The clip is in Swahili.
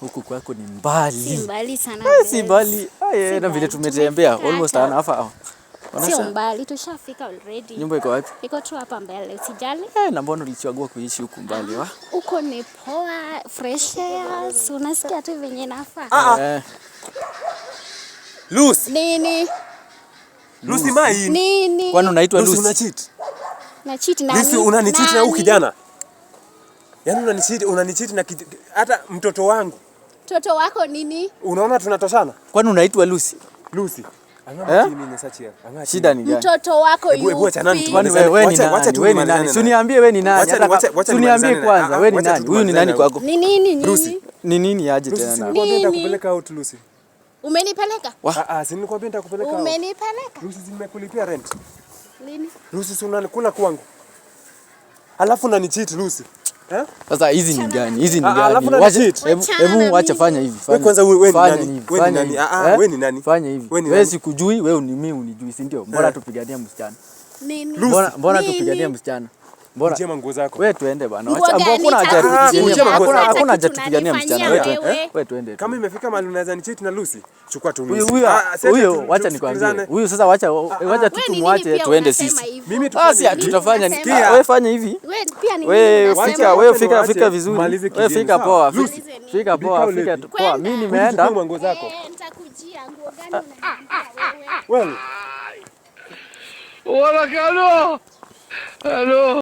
Huku kwako ni mbali. Si mbali sana. Eh, si mbali. Ay, na vile mbali. Tumetembea Tumefika almost hata. an half hour. Sio Ona mbali, tushafika already. nyumba iko wapi? Iko tu hapa mbele, usijali. Eh, na mbona ulichagua kuishi huku mbali wa? Huko ni poa, fresh air, si unasikia tu venye nafaa. Eh, Lucy, Nini? Lucy mai. Nini? Kwani unaitwa Lucy, Lucy? una cheat. Na cheat nani? Lucy, unanicheat na huyu Nani? kijana. Yaani unanicheat, unanicheat na hata mtoto wangu. Mtoto wako nini? Unaona tunatoshana? Kwani unaitwa Lucy? Lucy. Eh? Ang'aa mimi sachia. Ang'aa. Shida ni gani? Mtoto wako Hebu- hebu achana yupi? Kwani tumalizane. wewe wewe ni Wacha- wacha nani? tu Wewe ni nimalizane nani? naye. Si uniambie wewe ni nani? Wacha Si uniambie nimalizane naye. kwanza Ah, wewe ni wacha nani? tu Huyu ni nani tumalizane kwako? Ni nini nini? Lucy. Ni nini aje Lucy, tena si na? nilikwambia Nini? nitakupeleka out, Lucy. Umenipeleka? Ah ah, si nilikwambia nitakupeleka out. Umenipeleka? Lucy, si nimekulipia rent. Lini? Lucy, si unanikula kwangu. Alafu unanicheat, Lucy. Eh? Sasa hizi ni gani? Hizi ni Ah, ah, alafu gani? Wacha unanicheat. hebu Wachana na hebu wacha mimi. fanya hivi. Fanya. Kwanza wewe ni Fanya nani? hivi, Wewe ni fanya nani? hivi. Ah, ah, Eh? wewe ni nani? Fanya hivi. Wewe ni Wewe nani? sikujui, wewe ni mimi unijui, si ndio? Mbona Eh. tupiganie msichana? Nini? Lucy. Mbona Nini? tupiganie msichana? Mbona Kujia manguo zako. wewe tuende bana. Nguo Wacha gani hakuna haja tatu? tupiganie. Kujia manguo Hakuna zako. hakuna haja Kitu tupiganie msichana. unanifanyia Wewe wewe. wewe tuende tu. Kama imefika mahali unaweza nicheat na Lucy, chukua tu Huyu Lucy. huyu Ah, sasa huyo wacha tusikilizane. nikwambie. Huyu sasa wacha wacha tu Wewe ni nini tumwache pia tuende unasema sisi. hivyo? Mimi Ah, si tufanye hivi. tutafanya ni Unasema. wewe fanya hivi. Wewe pia ni nini Wewe unasema? fika, wewe Wacha fika niwaache, fika vizuri. malize Wewe kivyenu, fika sawa? poa. Lucy, Fika poa, Bika fika ulevi. poa. Mimi Kwenda. nimeenda. Chukua manguo zako. Eh, nitakujia. Nguo gani unaniambia wewe? Wewe. Wala kalo. Hello.